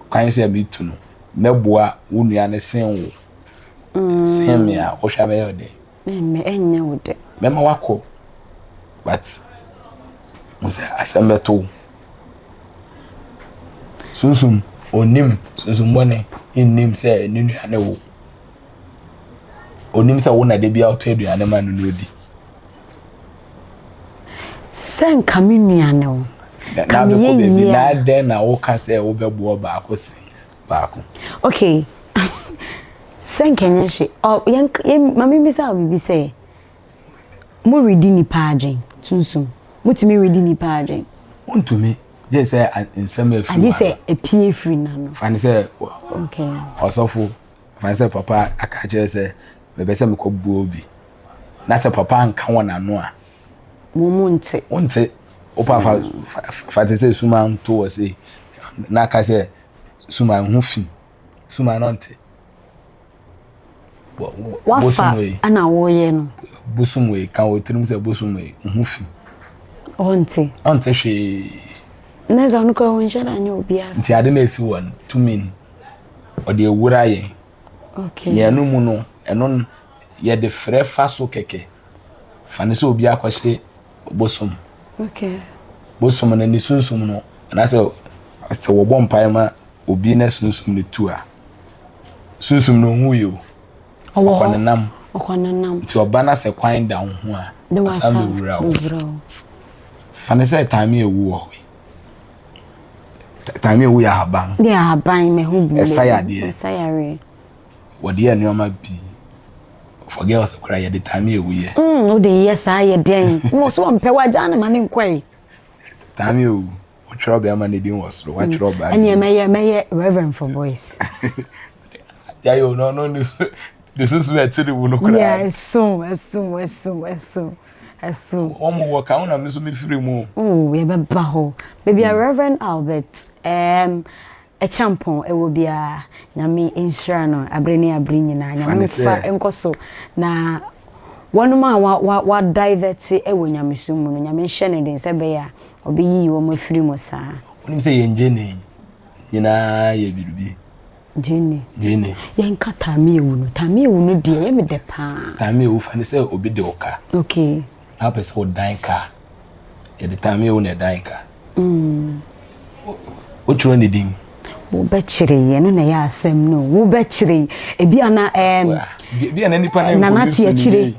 Kwan sɛ metu no, mɛboa wo nua no sen wo. Mm. Sen me a, wohwɛ a bɛyɛ wo dɛ. Mɛmɛ ɛnyɛ wo dɛ. Mɛma wakɔ but mo sɛ asɛm bɛto wo. Sunsum onim sunsum bɔne nnim sɛ ne nua ne wo. Onim sɛ wo na da bi a wotɔ aduane ma no na odi. Sɛ nka me nua ne wo. Ka meyɛ yie a. Na adɛn na woka sɛ wobɛboa baako sen baako. Okay. Sɛ nka ɛnyɛ hwee. Ɔ yɛn yɛn ma mimmisa wo biribi sɛ, moredi nnipa adwen, sunsum, motumi redi nnipa adwen? Wontumi, gye sɛ nsɛm a efiri Agye sɛ epie firi n'ano. Fa no sɛ ɔsɔfo, fa no sɛ papa aka akyerɛ sɛ mepɛ sɛ mekɔboa obi, na sɛ papa anka wɔ n'ano a. Mo mo nte. Wonte. Wopa fa fa te sɛ suma nto wɔ sei na aka sɛ suma ho fi. Suma no nte. Wafa ɛna wɔyɛ no. Bosom wei ka wɔ tirim sɛ bosom wei ho fi. Ɔnte. Ɔnte hwee. Na sɛ ɔno koraa ɔnhyɛ da nyɛ obiara saa. Nti ade no a ɛsi hɔ no, tumi no, ɔde awura yɛn. Okay. Nea ɛno mu no, ɛno no, yɛde frɛ fa so kɛkɛ. Fa no sɛ obi akɔhye bosom. Okay. Bosom no, ne sunsum no, anaasɛ sɛ wɔbɔ mpaeɛ ma obi na sunsum no tu a, sunsum no ɔnwui o. Ɔwɔ hɔ. Ɔkɔnenam. Ɔkɔnenam. Nti ɔba na sɛ kwan da wo ho a, Na ɔsan wasan bɛwura wo. bɛwura wo. Fa no sɛ taame awu wɔ hɔ yi. Taame awu yɛ ahaban. Yɛ ahaban, mahu bi. Ɛsa yadeɛ. Ɛsa yareɛ. Wɔde yɛ nneɛma pii. For girls koraa yɛde taame awu yɛ. Mm, wode yɛ saa yɛ dɛn? Mo so ɔmpɛ wagyaa no ma ne nkɔe. Taame awu, wotwerɛ ɔbɛrima no din wɔ soro, woatwerɛ ɔbaa no Ɛneɛ din wɔ mɛyɛ soro. mɛyɛ reverend for boys. Yayɛ o, no no ne su ne susu ɛte ne mu no koraa. Yeah, ɛso, ɛso, ɛso, ɛso, ɛso. Wɔn wɔ ka ho na me nso mefiri mu. Oh, yɛbɛba hɔ. Baabi a Reverend Albert um, Acheampong wɔ biara, Nyame nhyira no abere ne abere nyinaa. Fa Nyame ne mfa sɛ. nkɔ so na wɔnom a wa wa wa divert wɔ nyamesom mu no, Nyame nhyɛ no den sɛ ɛbɛyɛ a ɔbɛyiyi wɔn afiri mu saa. Wonim sɛ yɛn gyeene nyinaa yɛ biribi. Gyeene. Gyeene. Yɛnka taame ewu no. Taame ewu no deɛ ɛyɛ me dɛ paa. Taame ewu fa ne sɛ obi de wo ka. Okay. Na wopɛ sɛ wodan ka a, yɛde taame ewu na ɛdan ka. Mm. Wotwerɛ ne din. Wobɛkyere yi, ɛno na ɛyɛ asɛm no. Wobɛkyere yi. Ebi a na ɛɛm. Ebi a na nipa no Nana nkɔdu te so ne akyire. yie.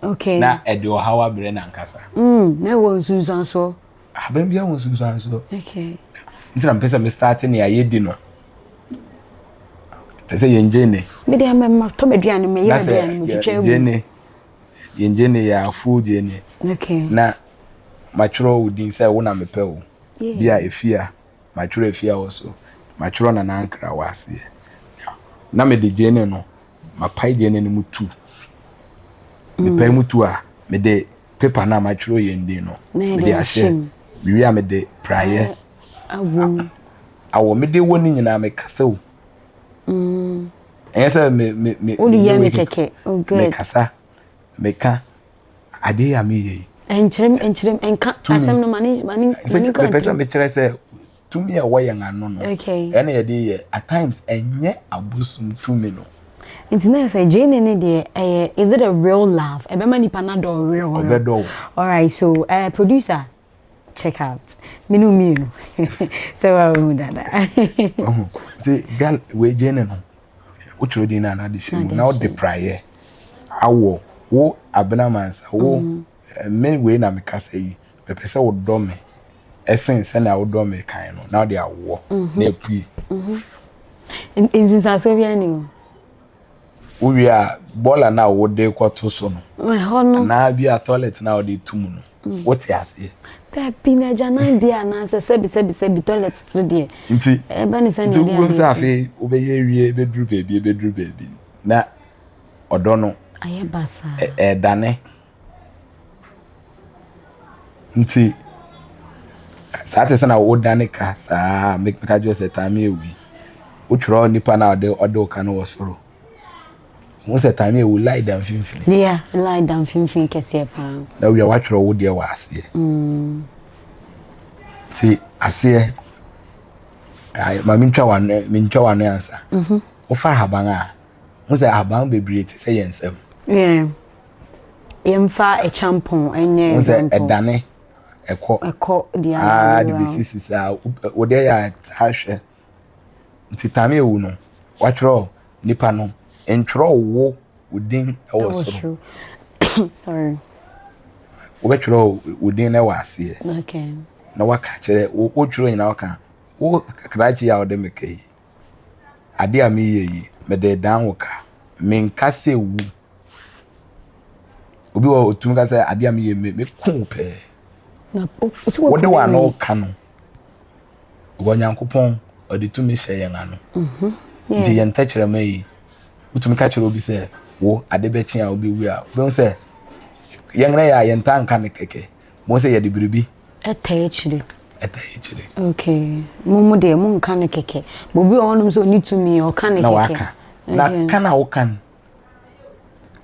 Okay. Na ɛde ɔhaw abrɛ n'ankasa. Mm, na ɛwɔ nsunsuansoɔ. Ahaban biara wɔ nsunsuansoɔ. Okay. Nti na mepɛ sɛ me start nea yɛdi no. Te sɛ yɛn gyeene. Me deɛ mɛ ma tɔ m'aduane mɛ yɛ Na sɛ m'aduane mɛ twitwa agu. gyeene yɛn gyeene yɛ afuo gyeene. Okay. Na matwerɛ wo din sɛ wo na mepɛ wo. Yeah. Bi a efia matwerɛ efia wɔ so. Matwerɛ Nana Ankra wɔ aseɛ. Na mede gyeene no mapae gyeene no mu tu. Mepae mu tu a mede paper no a matwerɛ yɛn din no mede ahyɛ. Mewie a mede praeɛ awɔ awɔ mede wɔ ne nyinaa mekasa o. Mm. Ɛnyɛ sɛ me me me Wode yɛ ne kɛkɛ. Oh good. Mekasa meka adeɛ a meyɛ yi. Ɛnkyerɛ ɛnkyerɛ ɛnka asɛm no ma ne ma ne ma ne Mepɛ sɛ mekyerɛ sɛ tumi a ɛwɔ yɛn ano no. Okay. Ɛna yɛde yɛ at times ɛnyɛ abosom tumi no. Nti na sɛ gyeene ne deɛ ɛyɛ is it a real love? Ɛbɛma nipa na dɔ real real. Ɔbɛdɔ wo. Alright so uh, producer check out. Me no mmienu. Sɛ wa wo dada. Nti gal wei gyeene no wotwerɛ din no a na ade hyɛ mu na wode praeɛ awɔ wo Abena Mansa wo mm. me wei na mekasa yi mepɛ sɛ wodɔ me ɛsen sɛnea wodɔ me kan no na wode awoɔ mhm. na apue. Mhm. Nsunsuansoɔ biara ni o. Wowie a bɔɔla no a wode kɔto so no ɛhɔ no anaa bi a toilet no a wode to mu no mm. wote aseɛ. Dabi na agyanan bea anaasɛ sɛbi sɛbi sɛbi toilet so deɛ. Nti ɛba ne sɛ nti wobɛhu sɛ afei wobɛyɛ wie bɛduru baabi bɛduru baabi na ɔdɔ no ayɛ basaa ɛɛdane nti saa te sɛ na wodane ka saa meka kyerɛ sɛ taame ewu yi wotwerɛ nipa no a ɔde ɔde wo ka no wɔ soro wohu sɛ taame ewu lie da mfimfini. Yeah, lie da mfimfini kɛseɛ paa. Na wia woatwerɛ wo deɛ wɔ aseɛ. Mm. Nti aseɛ ma mentwa w'ano mentwa w'ano ansa. Mm -hmm. Wofa ahaban a wohu sɛ ahaban bebree te sɛ yɛn nsam. Yeah. Yɛmfa ɛkyampɔn nyɛ Wohu sɛ example. ɛdane ɛkɔ. Ɛkɔ the other Aa way de round. bɛsisi saa wo deɛ yɛ a taa hwɛ. Nti taame ewu no watwerɛ nipa no ntwerɛ wo wo din wɔ soro. Sorry. Wobɛtwerɛ wo din no wɔ aseɛ. Okay. Na waka kyerɛ wotwerɛ nyinaa waka wo krakye a wode meka yi adeɛ a meyɛ yi mede dan wo ka menka sɛ wu. Obi wɔ otumi ka sɛ adeɛ a meyɛ me meko wo pɛɛ. Wode w'ano ka no. Wɔ Nyankopɔn ɔde tumi hyɛ yɛn ano. Mhm. Nti yɛn tɛkyerɛma yi wotumi ka kyerɛ obi sɛ wo ade bɛkye a wobɛwu a wobɛhu sɛ yɛn na yɛ a yɛntaa nka no kɛkɛ. Mo sɛ yɛde biribi ɛta akyire. Ɛta akyire. Okay. Mo mo deɛ mo nka no kɛkɛ. Obi wɔ hɔnom sɛ ɔni tumi ɔka no kɛkɛ. Na waka. Na ka na woka no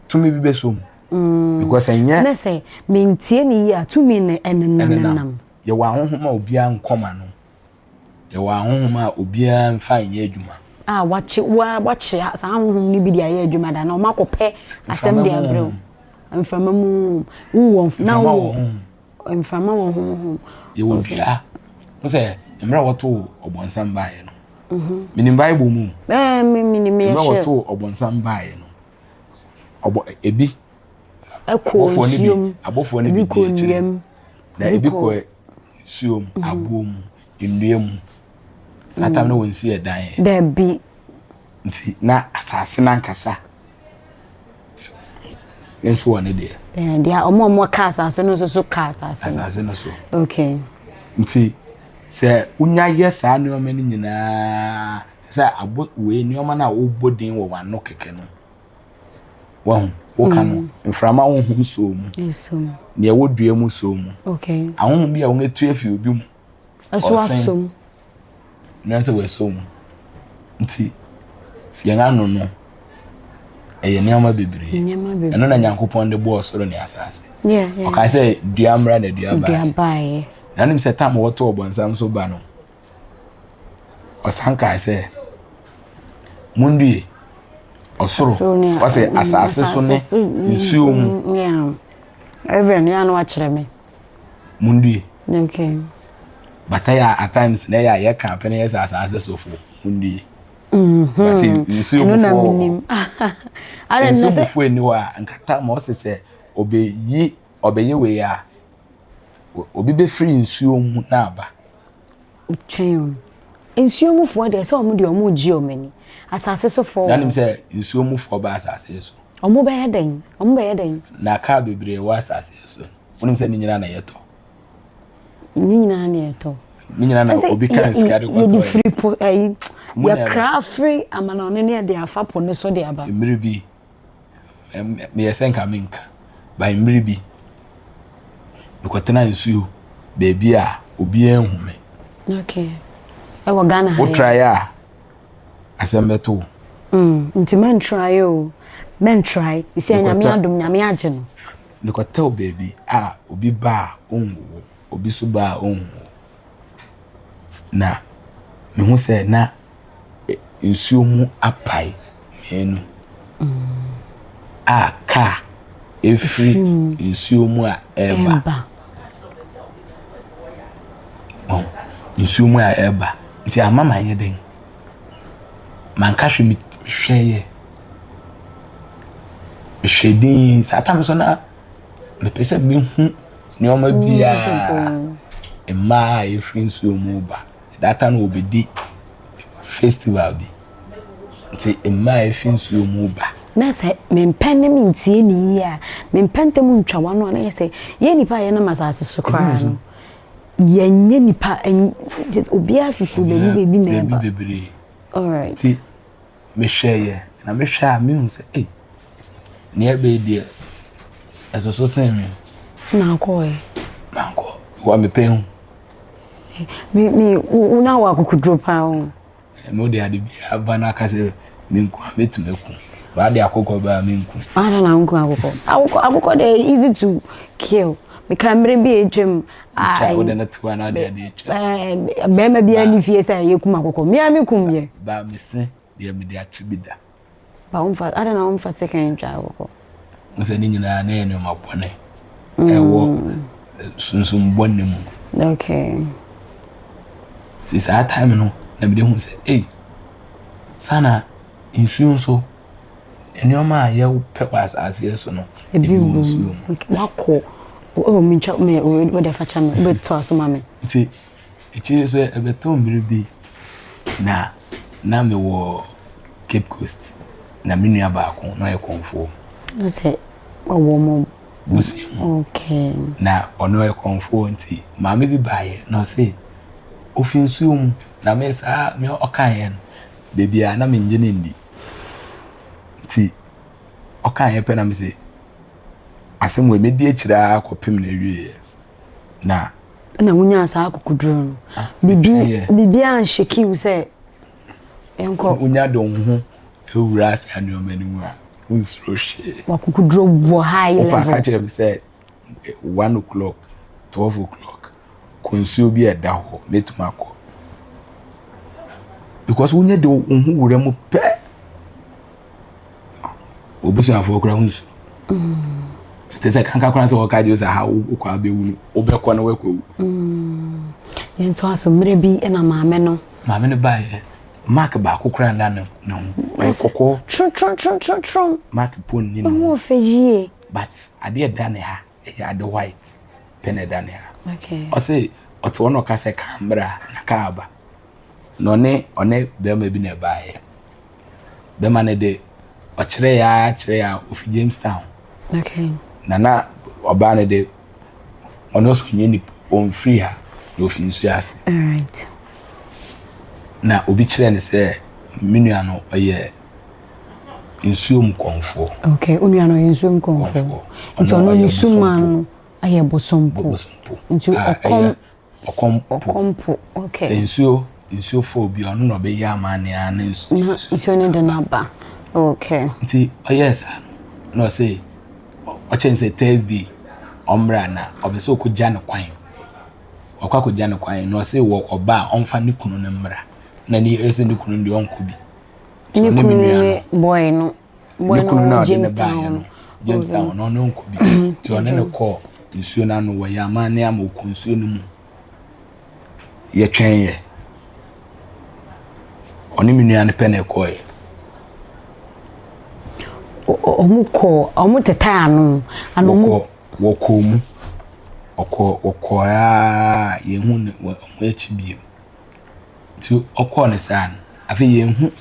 tumi bi bɛsɔ mu. Mm. Because ɛnyɛ. Na sɛ mentie ne yie a tumi no ɛnenam. Yɛwɔ ahonhom a obiara nkɔma no. Yɛwɔ ahonhom a obiara mfa nyɛ adwuma. A wakye wa wakye saa ahonhom no bi de ayɛ adwuma da na wɔn akɔpɛ asɛm de abrɛ wo. Mframa mu wowɔ na wowɔ mframa wɔ honhom. Yɛwɔ dua. Wo sɛ mmerɛ a wɔtoo ɔbɔnsam baeɛ no. Mhm. Menim Bible mu. Ɛɛ me menim yɛ hyɛ. Mmerɛ wɔtoo ɔbɔnsam baeɛ no. Ɔbɔ ebi. Ɛkɔ nsuo mu. Abɔfoɔ no bi di akyire. Na ebi kɔ nsuo mu, mhm. aboɔ mu, nnua mu. Saa tam no wɔn si ɛdan yɛ. Dabi. Nti na asase n'ankasa nso wɔ ne deɛ. Ɛɛ deɛ wɔn a wɔka asase no nso so ka asase no. Asase no so. Okay. Nti sɛ wonya yɛ saa nneɛma no nyinaa sɛ abo wei nneɛma no a wobɔ din wɔ w'ano kɛkɛ no wahu woka no mm. mframa honhom soo mu nea ɛwɔ dua mu soo mu ahonhom bi a wɔatu afi obi mu ɔsen na sɛ wɔasɔ mu nti yɛn ano no ɛyɛ nneɛma bebree ɛno na nyankopɔn de bɔɔ soro ne asase ɔkae sɛ dua mmra na dua baeɛ na nim sɛ tam wɔto ɔbɔnsam so ba no Ɔsan kae sɛ, Munnue, ɔsoro, ɔse asase so ne nsuo mu. Reverend, yɛ ano akyerɛ me. Munnue. Okay. But ɛyɛ at times na ɛyɛ a yɛka apɛ na yɛ sɛ asase sofo munnue. Mm-hmm. But nsuo mufoɔ wɔ nsuo mufoɔ ani hɔ a nkata ma ɔse sɛ ɔbɛyi ɔbɛyɛ wei a obi bɛfiri nsuo mu na aba. Twɛn o. Nsuo mu foɔ deɛ sɛ wɔn deɛ wɔn regye wɔn ani. Asase so foɔ wɔ hɔ. Nanim sɛ nsuo mu foɔ ba asase so. Wɔn bɛyɛ dɛn? Wɔn bɛyɛ dɛn? Na kaa bebree wɔ asase so. Wonim sɛ ne nyinaa na yɛtɔ. Ne nyinaa na yɛtɔ. Ne nyinaa na obi ka sika de kɔtɔ. Yɛde firi po ɛyi. Yɛkra firi amanɔne ne yɛde afa po ne so de aba. Mmiri bi meyɛ sɛ nka menka, but mmere bi, mekɔtena nsuo baabi a obiara nhu me. Okay. Ɛwɔ Ghana ha. Wo try a, asɛm bɛto wo. Mm, nti mɛntrae o. Mɛntrae. Sɛ nyame adom, nyame agye no. Mekɔtɛw baabi a obi ba a ɔnhu wo, obi so ba a ɔnhu wo. Na mehu sɛ na nsuo mu apae mmienu a kaa ɛfiri nsuo mu a ɛreba. Nsuo mu a ɛreba. Nti amma manyɛ dɛn? Manka hwee, mehwɛeɛ. Mehwɛɛ dinn. Saa tam nso na mepɛ sɛ mehu nneɛma biara. Mmaa a ɛfiri nsuo mu reba. That time wɔbɛdi festival bi nti mmaa a ɛfi nsuo mu ba. Na sɛ mempɛ ne mentie ne yie a, mempɛ ntɛm ntwa w'ano a, na yɛ sɛ yɛn nnipa a yɛnam asase so koraa no, yɛnyɛ nnipa, obiara fifiri baabi baabi na ɛba. Baabi bebree. Alright. Nti mehwɛeɛ na mehwɛ a mehu sɛ ei, nea ɛbɛyɛ deɛ ɛsoso sen me. Na akɔɛ? Mankɔ, wa mepɛ hu. Me me wo na wɔ akokoduro paa o. Ɛno de ade biara ba na aka sɛ menku a mɛtumi aku. Ba de akokɔ ba a menku. Ada na wonku akokɔ. Akokɔ akokɔ de easy to kill. Meka mmerɛ bi a atwam. Twa wode no to ana de ade atwa. Bɛrima biara ni fie sɛ yɛkum akokɔ. Me a mekum yɛ. Ba mese deɛ mede ate bi da. Ba womfa adɛn na womfa sekan ntwa akokɔ? Wo sɛ ne nyinaa na ɛyɛ nneɛma bɔne ɛwɔ sunsum bɔne mu. Okay. Ti saa time no na mede hu sɛ ei sana nsuo nso nneɛma a yɛpɛ wɔ asase so no ebi wɔ nsuo mu. Wakɔ oh mentwa me wode fa kyɛ me wobɛtoa so ma me. Nti Akyiri nso ɛbɛtɔɔ mmere bi na na mewɔ Cape Coast na me nua baako na ɔyɛ kɔmfoɔ. Na sɛ ɔwɔ mo busua mu. Okay. Na ɔno ɔyɛ kɔmfoɔ nti maame bi baeɛ na ɔse ofi nsuo mu na me saa me ɔkaeɛ no baabi a na mengye no ndi nti ɔkaeɛ pɛ na me se asɛm wei mɛdi akyire ara kɔpem na awieɛ na. Ɛna wonyaa saa akokoduro no. Ah, Bibi bibi anhyeki wo sɛ yɛnkɔ. Wonya de wo ho awura saa nneɛma no mu a, wonsuro hwee. Wakokoduro wɔ high level. Wopa ka kyerɛ me sɛ 1 o'clock, 12 o'clock, kɔ nsuo bi a ɛda hɔ, mɛtumi akɔ. Because wonyɛ de wo ho wura mu pɛ, obusuafoɔ koraa ho nsu. Te sɛ kanka koraa sɛ wɔka gye sɛ ha wokɔ abɛwu no, wobɛkɔ na woakɔwu. Yɛntoa so mmerɛ bi na maame no. Maame no baeɛ, mark baako koraa nna ne ho. Ɔyɛ kɔkɔɔ. Trotrotrotro. Mark po nni ne ho. Ho ɔfɛ yie. But adeɛ ɛda ne ha ɛyɛ ade white pɛ na ɛda ne ha. Okay. Ɔse ɔte hɔ na ɔka sɛ kaa mmra na kaa aba. Na ɔne ɔne bɛrima bi na ɛbaeɛ. Bɛrima no de ɔkyerɛ yɛ ara kyerɛ yɛ a ofi Jamestown. Okay. Na na ɔbaa no de ɔno nso nyɛ nipa ɔmfiri ha na ofi nsuo ase. Alright. Na obi kyerɛ no sɛ me nua no ɔyɛ nsuo mu kɔnfoɔ. Okay, wo nua no ɔyɛ nsuo mu kɔnfoɔ. Nti ɔno ne suma no ayɛ bosompo. Bosompo. Nti ɔkɔm Ɔkɔm po. Ɔkɔm po, okay. Sɛ nsuo nsuo fɔ obi a ɔno na ɔbɛyɛ amane a na nsuo na nsuo no de no aba. Okay. Nti ɔyɛɛ saa no na ɔse ɔkyɛn sɛ Thursday ɔmmra na ɔpɛ sɛ ɔkɔgya no kwan. Ɔkɔ akɔgya no kwan na ɔse wɔ ɔba a ɔmfa ne kunu no mmra. Na ne ɛsɛ ne kunu no deɛ ɔnkɔ bi. Nti ɔne me nua no. Boy no. Ne kunu no a ɔde no baeɛ no, Jamestown no, ɔno ɔnkɔ bi. Nti ɔne no kɔɔ nsuo no ano, wɔyɛ amanneɛ ama ɔkɔ nsuo no mu. Yɛtwɛn yɛ. Ɔne me nua no pɛ na ɛkɔɔeɛ. Wɔn kɔ, wɔn tetɛ ano. Wɔkɔ, wɔkɔɔ mu. Ɔkɔ, wɔkɔɔ ara yɛnhu ne wɔn akyi bio. Nti ɔkɔɔ no saa no, afei yɛnhu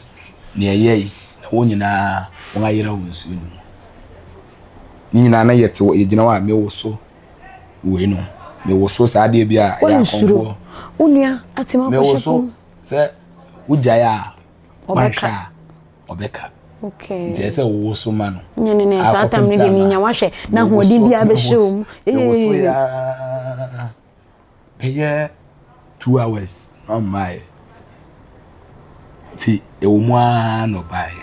nea ɛyɛe na wɔn nyinaa wɔayera wɔ nsuo no mu. Ne nyinaa na yɛte hɔ, yɛgyina hɔ a mewoso wei no, mewoso saa adeɛ bi a ɛyɛ akɔmfoɔ. Wo nua atem akɔhyɛ Mewoso sɛ wogyae a wanhwɛ a ɔbɛka. Okay. Nti ɛsɛ wowoso ma no. Nyɛ ne ne saa tam no deɛ menya wahwɛ na ahoɔden biara bɛhyɛ wo mu. Mewoso yaa. Bɛyɛ 2 hours na ɔmmaeɛ. Nti ɛwɔ mu ara na ɔbaeɛ.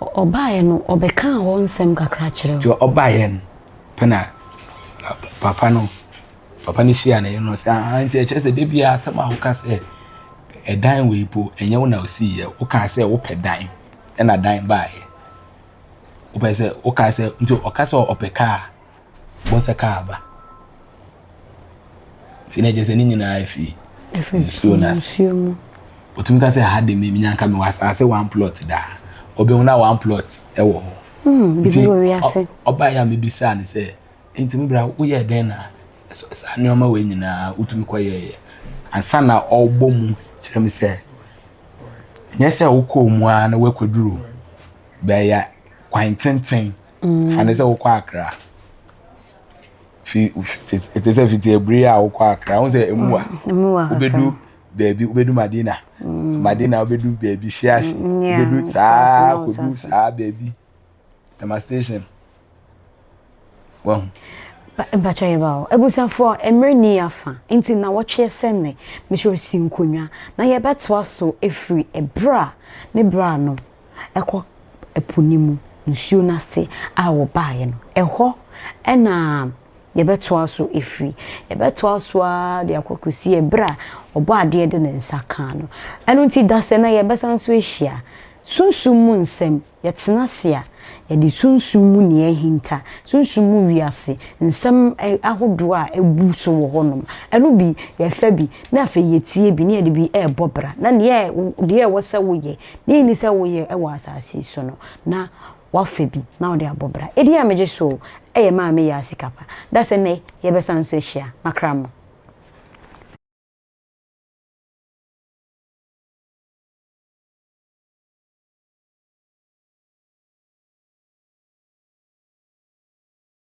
Ɔbaeɛ no, ɔbɛkaa hɔ nsɛm kakra kyerɛ wo? Nti ɔbaeɛ no pɛ na papa no papa no hyia ne yere no sɛ ah nti ɛkyerɛ sɛ da biara asɛm a woka sɛ ɛdan wei po ɛnyɛ wo na osiiɛ, wokaa sɛ wopɛ dan ɛna dan baeɛ. Wopɛ sɛ wokaa sɛ nti ɔka sɛ ɔpɛ kaa bɔ sɛ kaa ba. Nti na ɛkyerɛ sɛ ne nyinaa fi nsuo no ase. Ɔtumi ka sɛ ha de me menya nka mewɔ asase one plot daa. Ɔbɛhu na one plot ɛwɔ hɔ. Nti ɔbaeɛ a mebisaa no sɛ nti me bra woyɛɛ dɛn na saa nneɛma wei nyinaa wotumi kɔyɛeɛ ansa na ɔrebɔ mu kyerɛ me sɛ nyɛ sɛ wokɔɔ mu ara na woakɔduru bɛyɛ kwan tenten fa ne sɛ wokɔ Accra fi te sɛ fiti abiri a wokɔ Accra wo sɛ emu wa wobɛdu baabi wobɛdu Madina Madina wobɛdu baabi Shiashi wobɛdu saa kɔdu saa baabi Tema station wahu. Mpakyɛ yɛ ba o. Abusuafoɔ, mmerɛ nni afa nti nnawɔtweɛ sɛ nnɛ, mesrɛ wo si nkonnwa na yɛbɛtoa so afiri ɛberɛ a ne berɛ ano kɔ ɛpo no mu, nsuo no ase a wɔbaeɛ no, ɛhɔ na yɛbɛtoa so afiri. Yɛbɛtoa so ara de akɔ kɔsi ɛberɛ a Ɔbɔadeɛ de ne nsa kaa no. Ɛno nti, dasɛ na yɛbɛsan nso ahyia. Sunsum mu nsɛm. Yɛtena ase a, yɛde sunsum mu nea ahinta, sunsum mu wiase, nsɛm ahodoɔ a abu so wɔ hɔnom, ɛno bi, yɛfa bi, na afei yɛtie bi, na yɛde bi rebɔ bra. Na nea deɛ ɛwɔ sɛ woyɛ, nea ɛnni sɛ woyɛ wɔ asase yi so no, na woafa bi na wode abɔ bra. Edin a megye so yɛ Maame Yaa Sikapa. Dasɛ nnɛ, yɛbɛsan nso ahyia. Makra mo.